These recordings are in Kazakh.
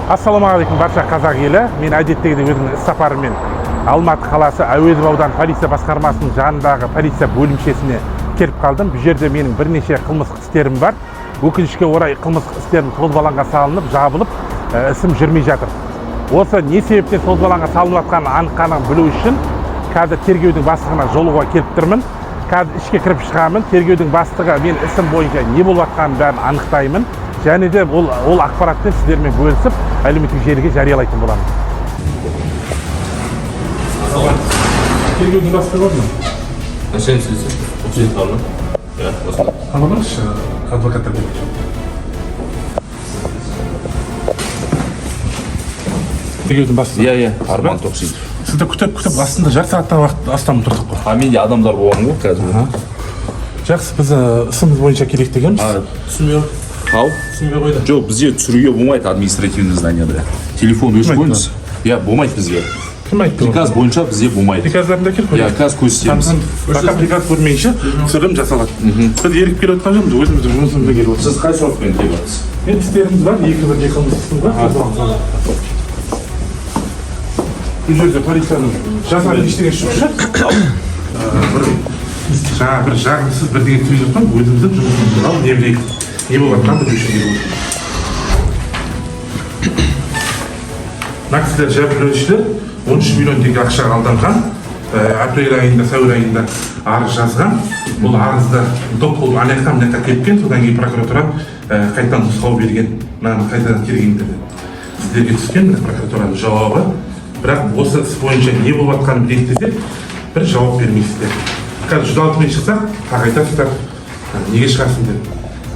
Ассалаумағалейкум, барша қазақ елі! Мен әдеттегідей өзімнің іс сапарыммен Алматы қаласы, Әуезов ауданы полиция басқармасының жанындағы полиция бөлімшесіне келіп қалдым. Бұл жерде менің бірнеше қылмыстық істерім бар. Өкінішке орай, қылмыстық істерім созбалаңға салынып, жабылып, ісім жүрмей жатыр. Осы не себептен созбалаңға салынып жатқанын анық қанығын білу үшін қазір тергеудің бастығына жолығуға келіп тұрмын. Қазір ішке кіріп шығамын, тергеудің бастығы мен ісім бойынша не болып жатқанын бәрін анықтаймын және де ол ақпаратпен сіздермен бөлісіп, әлеуметтік желіге жариялайтын боламын. Тергеудің бастығы бар ма? Начальник следствия. Отыз бар ма? Иә, осында. Хабарлаңызшы, адвокаттар келіп. Тергеудің бастығы? Иә, Арман Тоқситов. Сізді күтіп күтіп астында жарты сағаттан уақыт астам тұрдық қой. А менде адамдар болған ғой қазір. Жақсы, біз ісіміз бойынша керек дегенбіз. Түсінбей Ау? Түсінбей қойды. Жоқ, бізде түсіруге болмайды административный зданияда. Телефон өшіп Кім айтты? қойыңыз. Иә, болмайды бізге. Кім айтты оны? Приказ бойынша бізде болмайды. Приказдарында әкел. Иә, қазір көрсетеміз. Пока приказ көрмейінше, түсірілім жасалады. Біз ерігіп келіп жатқан жоқпыз, өзіміздің жұмысымызбен келіп отырмыз. Сіз қай сұрақпен келіп жатсыз? Мен істеріміз бар, екі бірдей қылмыстық ісім бар. Бұл жерде полицияның жасаған ештеңесі жоқ шығар. Бір жаңа бір жағымсыз бірдеңе түсіріп жатқан, өзіміздің жұмысымыз туралы не білейік, не болып жатқанын білу үшін келіп отырмыз. Мына кісілер, жәбірленушілер, 13 миллион теңге ақшаға алданған. Апрель айында, сәуір айында арыз жазған. Бұл арызды доп қылып ана жаққа, мына жаққа тепкен. Содан кейін прокуратура қайтадан нұсқау берген, мынаны қайтадан тергеңдер деп. Сіздерге түскен, міне, прокуратураның жауабы. Бірақ осы іс бойынша не болып жатқанын білейік десек, бір жауап бермейсіздер. Қазір 106-мен шықсақ, тағы айтасыздар, неге шығасың деп.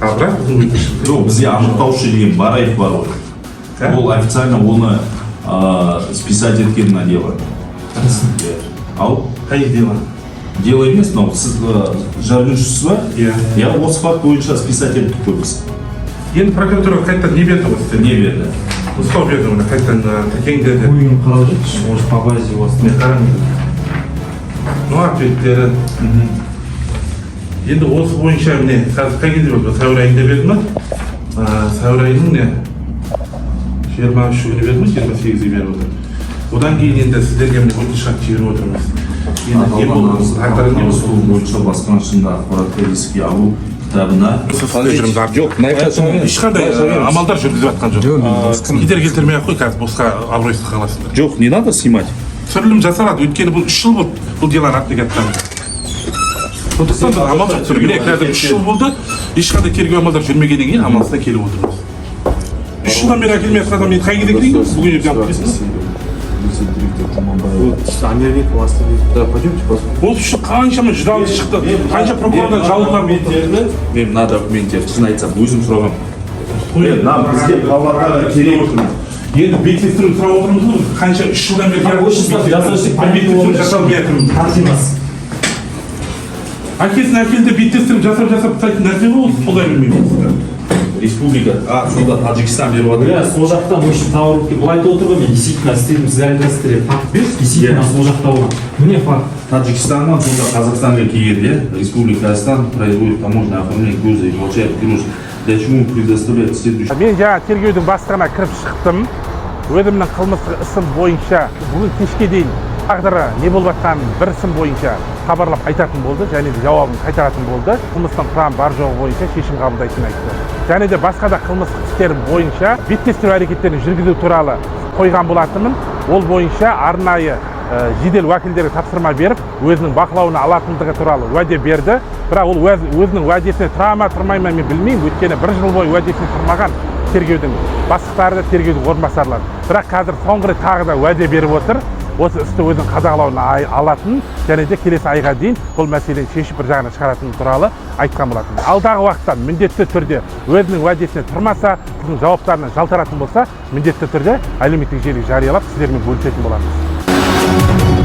Ал бірақ біздің өтінішіміз Жоқ, бізде анықтаушы деген Бараев бар ғой. Ә? Ол официально оны списать еткен на дело. Иә. Ал Қай дело? Дело емес, мынау сіз жәбірленушісіз ба? Иә. Иә, осы факт бойынша списать еттік қой біз. Енді прокуратура қайтадан не берді ғой сіздерге? Не берді? Нұсқау берді оны, қайтадан тіркеңдер деп. Ойын қарап жүрші, может, по базе у вас. Мен қараңыз, ну, ответтері. Енді осы бойынша, міне, қазір қай кезде болды? Сәуір айында берді ма? Сәуір айының, не, 23 күні берді ма, 28-ге беріп отыр. Одан кейін енді сіздерге, міне, өтініш хат жіберіп отырмыз. Енді не болды, тағдыры не Арыз болды? бойынша басқармасында ақпаратты еске алу кітабына Жүрміз. Жоқ, мына жақта Ешқандай амалдар жүргізіп жатқан жоқ. Кедергі келтірмей ақ қой, қазір босқа абыройсыз қаласыңдар. Жоқ, не надо снимать. Түсірілім жасалады, өйткені бұл 3 жыл болды бұл делоны атып жатқаны. Сондықтан біз амал жоқ түсіру. Міне, қазір 3 жыл болды, ешқандай тергеу амалдар жүрмегеннен кейін амалсыздан келіп отырмыз. 3 жылдан бері әкелмей жатқан адам енді қай кезде келейін? Бүгін, ертең алып келесің ба? Вот Амирбек Властович. Да, пойдемте посмотрим. Осы 3 жыл қаншама 106 шықты, қанша прокурордан жалобалар болды. Мен мына документтерді, шын айтсам, өзім сұрағанмын. Мен мына бізге Павлодарға керек. Енді беттестіру сұрап отырмыз ғой біз. Қанша 3 жылдан бері беттестіру жасалмай жатыр. Тартимас. Әкесін әкелді, беттестіріп жасап жасап тастайтын нәрсе ғой ол, солай білмеймін. Республика, а, сонда Таджикистан беріп жатыр. Иә, сол жақтан очень товар болып келіп, бұл айтып отыр ғой, мен действительно істедім, сіз айтасыздар, факт берші, действительно сол жақта болған. Міне, факт. Таджикистаннан сонда Қазақстанға келген, иә? Республика Казахстан производит таможенное оформление груза и получает груз. Для чего предоставляет следующий Мен жаңа тергеудің бастығына кіріп шықтым. Өзімнің қылмыстық ісім бойынша бүгін кешке дейін тағдыры не болып жатқанын бір ісім бойынша хабарлап айтатын болды және де жауабын қайтаратын болды. Қылмыстың құрамы бар жоғы бойынша шешім қабылдайтынын айтты және де басқа да қылмыстық істер бойынша беттестіру әрекеттерін жүргізу туралы қойған болатынмын. Ол бойынша арнайы жедел уәкілдерге тапсырма беріп, өзінің бақылауына алатындығы туралы уәде берді. Бірақ ол өзінің уәдесіне тұра ма, тұрмай ма, мен білмеймін, өйткені бір жыл бойы уәдесіне тұрмаған тергеудің бастықтары да, тергеудің орынбасарлары. Бірақ қазір соңғы рет тағы да уәде беріп отыр, осы істі өзінің қадағалауына алатын және де келесі айға дейін бұл мәселені шешіп, бір жағына шығаратыны туралы айтқан болатын. Алдағы уақытта міндетті түрде өзінің уәдесіне тұрмаса, біздің жауаптарынан жалтаратын болса, міндетті түрде әлеуметтік желіге жариялап, сіздермен бөлісетін боламыз.